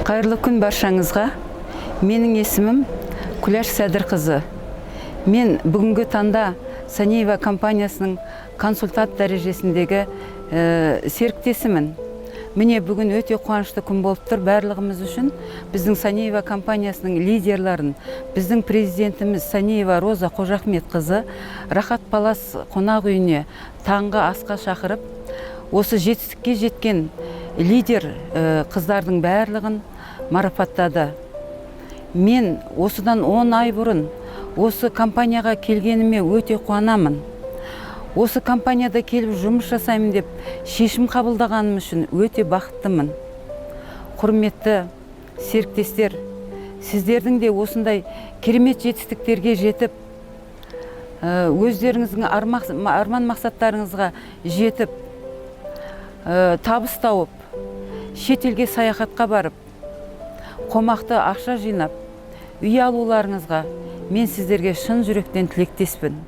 Қайырлы күн баршаңызға! Менің есімім Күләш Сәдірқызы. Мен бүгінгі таңда Санеева компаниясының консультант дәрежесіндегі серіктесімін. Міне, бүгін өте қуанышты күн болып тұр барлығымыз үшін. Біздің Санеева компаниясының лидерларын біздің президентіміз Санеева Роза Қожахметқызы Рахат Палас қонақ үйіне таңғы асқа шақырып, осы жетістікке жеткен лидер қыздардың барлығын марапаттады. Мен осыдан 10 ай бұрын осы компанияға келгеніме өте қуанамын. Осы компанияда келіп жұмыс жасаймын деп шешім қабылдағаным үшін өте бақыттымын. Құрметті серіктестер, сіздердің де осындай керемет жетістіктерге жетіп, өздеріңіздің арман мақсаттарыңызға жетіп, табыс тауып, шетелге саяхатқа барып, қомақты ақша жинап, үй алуларыңызға мен сіздерге шын жүректен тілектеспін.